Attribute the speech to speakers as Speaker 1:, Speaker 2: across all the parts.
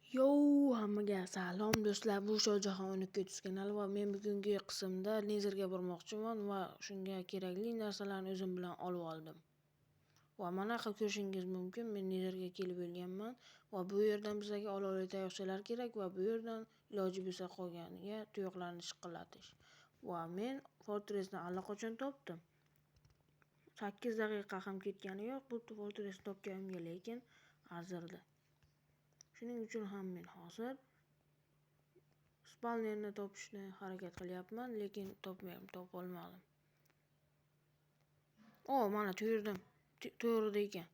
Speaker 1: Yo, hammaga salom do'stlar. Bu Shohjahon 12 kanali va men bugungi qismda Netherga bormoqchiman va shunga kerakli narsalarni o'zim bilan olib oldim. Va mana ko'rishingiz mumkin, men Netherga kelib bo'lganman va bu yerdan bizga olovli tayoqchalar kerak va bu yerdan iloji bo'lsa qolganiga tuyoqlarni shiqillatish. Va men Fortressni allaqachon topdim. 8 daqiqa ham ketgani yo'q bu Fortressni topganimga, lekin azirdi. Shuning uchun ham men hozir spawnerni topishni harakat qilyapman, lekin topolmadim. O, mana to'yirdim. To'g'rida ekan.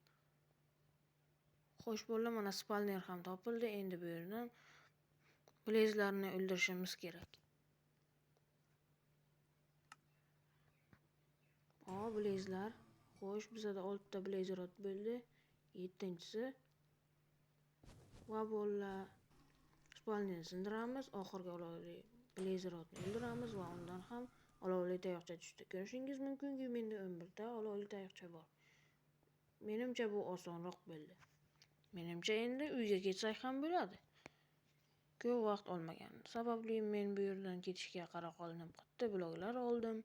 Speaker 1: Xo'sh bo'ldi, mana spawner ham topildi. Endi bu yerdan blazlarni o'ldirishimiz kerak. O, blazlar. Xo'sh, bizada 6 ta blazer ot bo'ldi. 7-chisi. Va bolalar spawnerni sindiramiz, oxirgi olovli blazer otni o'ldiramiz va undan ham olovli tayoqcha tushdi. Ko'rishingiz mumkinki, menda 11 ta olovli tayoqcha bor. Menimcha bu osonroq bo'ldi. Menimcha endi uyga ketsak ham bo'ladi. Ko'p vaqt olmagan sababli men bu yerdan ketishga qaror qildim. Katta bloklar oldim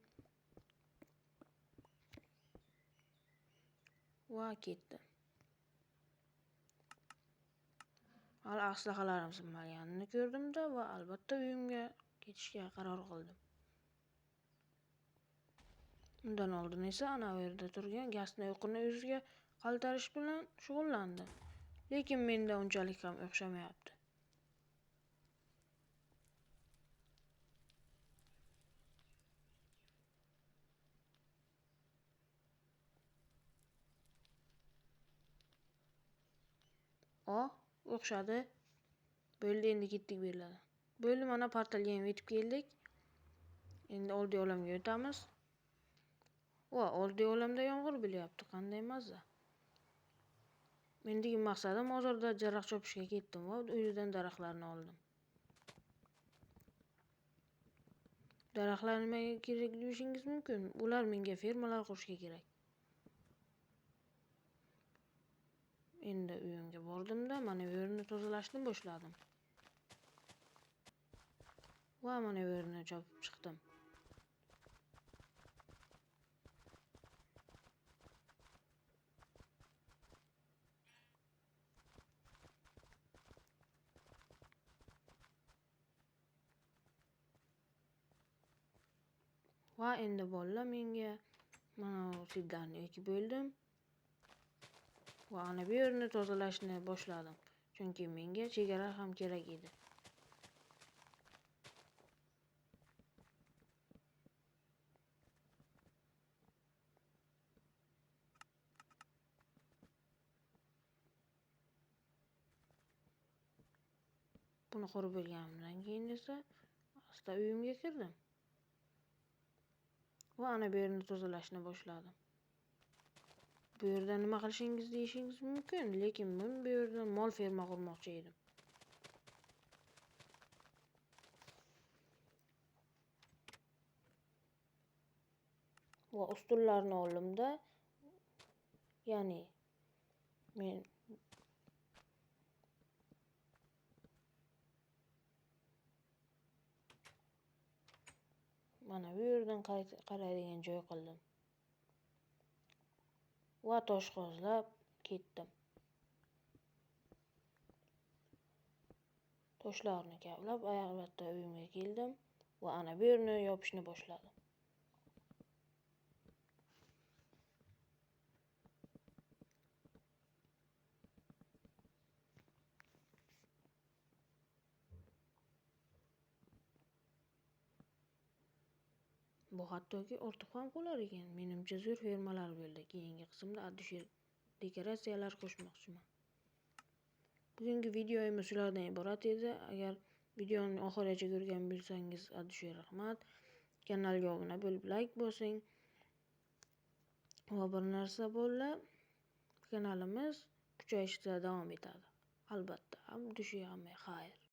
Speaker 1: va ketdim. Hali aslahalarim sinmaganini ko'rdimda va albatta uyimga ketishga qaror qildim. Undan oldin esa ana u yerda turgan gazni o'qini o'ziga qaltarish bilan shug'ullandim. Lekin menda unchalik ham o'xshamayapti. O, o'xshadi. Bo'ldi, endi ketdik bu yerlardan. Bo'ldi, mana portalga ham yetib keldik. Endi oldi olamga o'tamiz. Va oldi olamda yomg'ir bo'lyapti, qanday mazza. Mendagi maqsadim hozirda daraxt chopishga ketdim va uydan daraxtlarni oldim. Daraxtlar nimaga kerak deyishingiz mumkin. Ular menga fermalar qurishga kerak. Endi uyimga bordimda, mana bu yerni tozalashni boshladim. Va mana bu yerni chopib chiqdim. Va endi bolalar menga mana bu sidlarni ekib bo'ldim. Va ana bu yerni tozalashni boshladim. Chunki menga chegara ham kerak edi. Buni qurib bo'lganimdan keyin esa asta uyimga kirdim. Va ana bu yerni tozalashni boshladim. Bu yerda nima qilishingiz deyishingiz mumkin, lekin men bu yerda mol ferma qurmoqchi edim. Va ustunlarni oldimda, ya'ni men mana bu yerdan qaraydigan joy qildim. Va tosh qozlab ketdim. Toshlarni kavlab albatta uyimga keldim va ana bu yerni yopishni boshladim. Bu hattoki ortiq ham qolar ekan. Menimcha zo'r fermalar bo'ldi. Keyingi qismda adusher dekoratsiyalar qo'shmoqchiman. Bugungi videomiz shulardan iborat edi. Agar videoni oxirigacha ko'rgan bo'lsangiz, adusher rahmat. Kanalga obuna bo'lib like bosing. Va bir narsa bo'ldi, kanalimiz kuchayishda davom etadi. Albatta, adusher hamma xayr.